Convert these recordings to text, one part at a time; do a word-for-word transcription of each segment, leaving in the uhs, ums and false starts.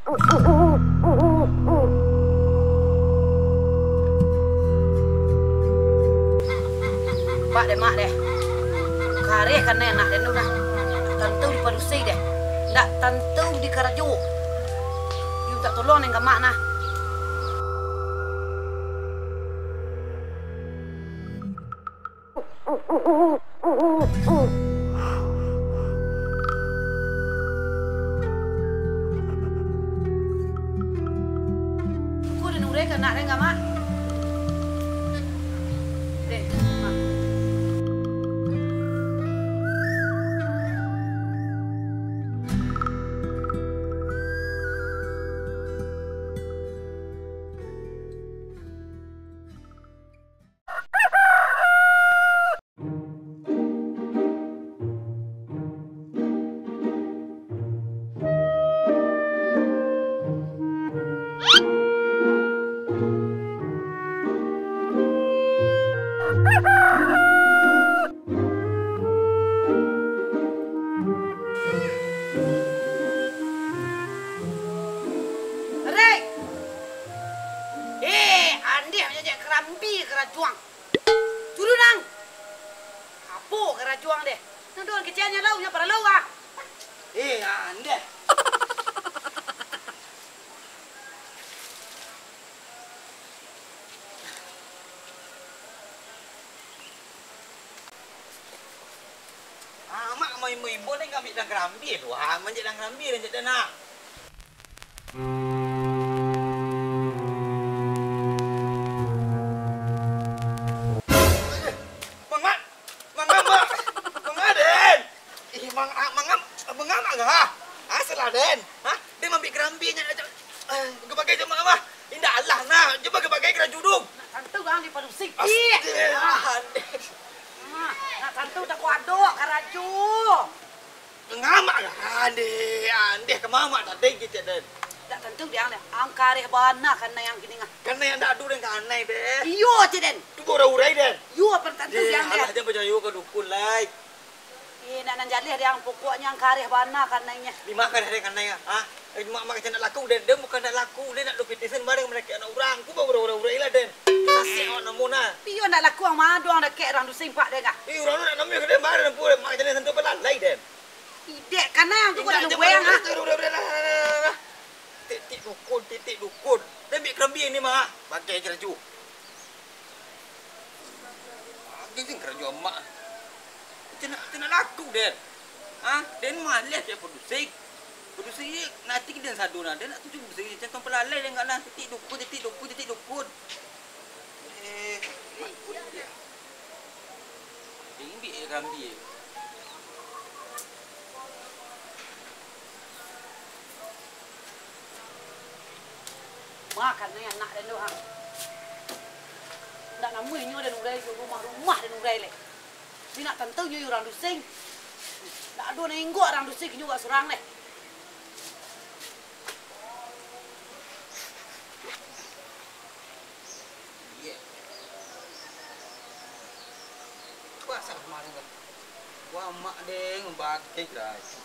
Pak deh, mak deh. Kareh kanai anak den tu nah. Tantu dipadusi deh. Ndak tantu dikarajo. Mintak tolong deh ka mak nah. Ko den urai ka anak den ka, Mak? Deh, Mak. Rik! Eh, andeh manjajak karambia karajuang. Turun ang! Apo karajuang deh? Nang doh keceknyo lau, nyo paralau ah. Eh, andeh. Amak maimbo-imbo ni ngambiak dang karambia tu. Ah, manjak dang karambia, manjak dana. Manga, manga, ma-, manga den. Ih, mang-, ah, manga, manga, manga. Ah, salah den. Hah? Den mambiak karambia nyo, nyo, eh, gabagai jamaah mah. Indak alah nah, cubo gabagai karaju tu. Nak tantu ang dipadusi. Astagfirullahaladzim. Ah, nak tantu tako ado karaju. Ngamak lah, andeh, andeh, ka mamak tadi kecek den. Dak tantu dek ang deh, ang kareh bana kanai ang kini ngah. Kanai ang dak ado den kanai deh. Iyo, cek den. Tu urai-urai den. Iyo, apan tantu dek ang deh. Alah, jan pacayo ka dukun lai. Eh, nak nan jaleh dek ang, pokoknyo ang kareh bana kanainyo. Di ma kareh den kanai ah? Ha? Eh, mak, mak kecek nak laku den, den bukan nak laku, den nak do petisan bareng mereka anak urang. Ku baurai-urai lah den. Nasek awak namo nah. Iyo nak laku ang mado ang dakek urang dusin pak den kah? Eh, urang tu nak namo ka den bareng pun, mak kecek den santai palalai den. Idek, kanai ang tu kau dah lubuang, ah. Tik, tik dukun, tik, tik dukun. Dah ambiak karambia ni mah, bagai karaju. Bagai kan karaju amak. Cina, cina laku den. Ha? Den maleh kek padusi. Padusi nanti den sado nah. Den nak tuju padusi, cantong palalai den kak nah. Tik dukun, tik dukun, tik dukun. Eh, mak kuliah. Tinggi eh, karambia. Makan ni anak den tu, ha. Ndak namuah inyo den urai tu, rumah-rumah den urai leh. Tapi nak tantu inyo urang dusin. Ndak ado nan inggok urang dusin, inyo buat surang leh. Iyo. Puasa kamarin kan. Wah, mak deh, bagai, guys.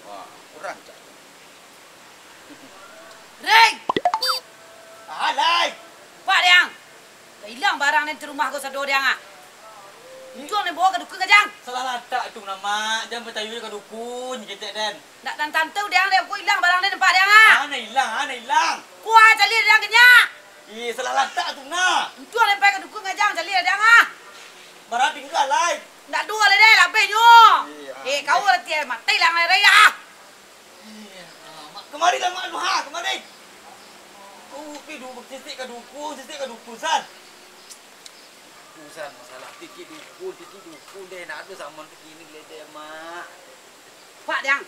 Wah, kurang cak. Ring! Ah, lai! Pak Diang! Lah ilang barang den di rumah ko sado Diang ah. Untuang den bawa ka dukun ka jang? Salah latak tu nah, Mak. Jan pacayo ka dukun, kecek den. Ndak nan tantu Diang, den ko ilang barang den Pak Diang ah. Ah, nah ilang, ah, nah ilang. Kuah caliak Diang kenyak. Ih, salah latak tu nah. Untuang den pai ka dukun ka jang, caliak Diang ah. Bara tingga lai. Ndak duo lai deh, labehnyo. Iya. Eh, kau lah tiap mati lah ngai raya ah. Iya, Mak. Kamari lah, Mak, lu, ha, kamari. Kau pi du-, sisik ka dukun, sisik ka dukun, san. Dukun, san, masalah tiki dukun, tiki dukun deh, nak ado saman tiki ni geledek, Mak. Pak Diang,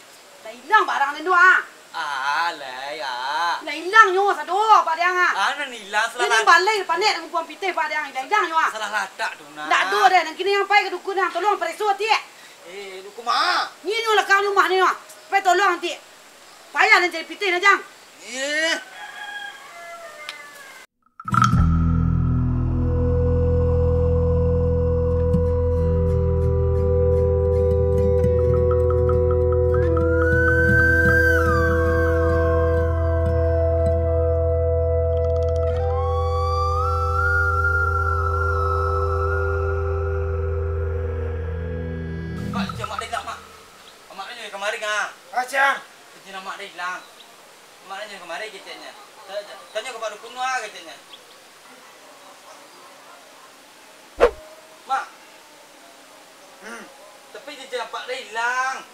lah ilang barang den tu, ah. Ah, lai, ah. Lah ilang nyo sado, Pak Diang, ah. Ah, nan ilang salah. Balai panek nan kumpuang pitih, Pak Diang, lah ilang nyo, ah. Salah latak tu, nah. Ndak ado deh, nan kini ang pai ka dukun, ang tolong pareso tiek. Eh, dukun ma? Ni nyo lah kau rumah ni, ah. Pai tolong tiek. Payah nan cari pitih, nah, jang. Eh. Cincin amak den ilang. Amak den kamari keceknyo. Ta-, ta-, tanyo ka Pak Dukun lah keceknyo. Mak. Hmm. Tapi cincin apak den ilang.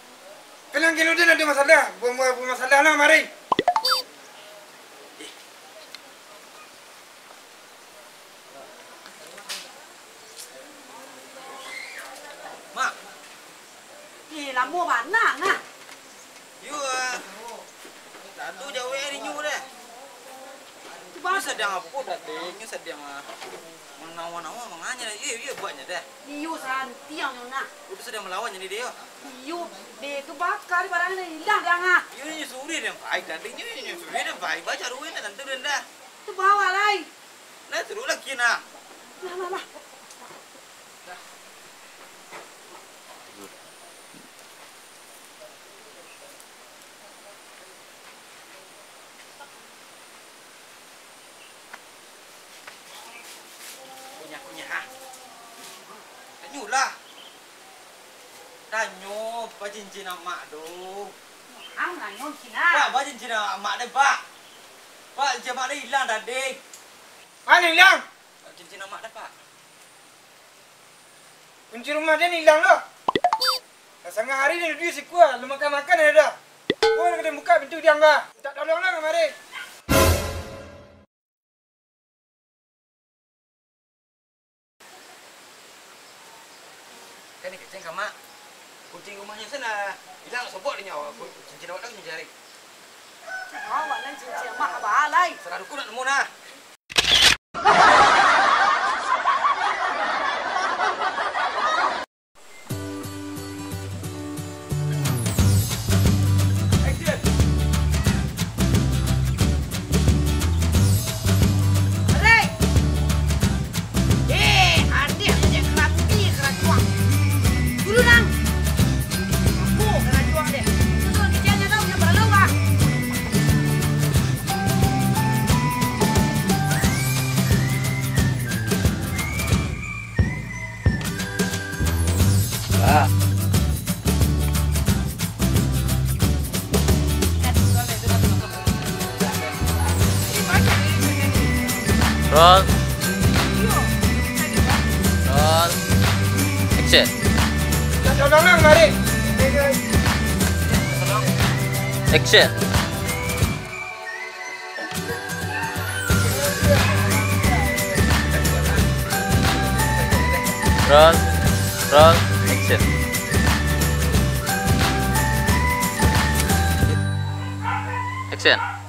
Kan kini den ado masalah. Buah-buah masalah lah kamari. Mak. Eh, lamo bana nah. Yo, ah. Tantu jauah ari nyo deh. Tu bah. Nyo sadang apo tadi? Nyo sadang, ah, manawa-nawa manganya. Iyo, iyo, buatnyo deh. Iyo, santiang nyo nah. Udah sadang malawan jadi dia. Iyo, deh, tu bakal barang ni ilang dah ngah. Iyo, nyo suri deh, baik tadi. Nyo, nyo suri deh, baik. Baca ruin dah, tantu deh dah. Tu bawa lai. Nah, suruh lagi nah. Lah, lah, lah. Kunyah-kunyah, ha? Tanyolah. Tanyo, pa cincin amak tu? Ang nanyo, Cina. Pak, pa cincin amak deh, Pak? Pak, cincin amak deh ilang tadi. Mana ilang? Cincin amak deh, Pak? Kunci rumah den ilang lo. Lah sangah ari den duduak sikua, lo makan-makan ado dah. Oh, nak den buka pintu diam bah. Mintak tolong lah kamari. Kan dikecek ka mak. Kunci rumahnyo sen lah ilang, sobok dek nyo. Cincin awak dah cincin ari. Awak lai cincin amak abah lai. Sarah dukun nak nemu nah. Pak. Roll. Roll. Action. Action. Roll, roll, action. Action.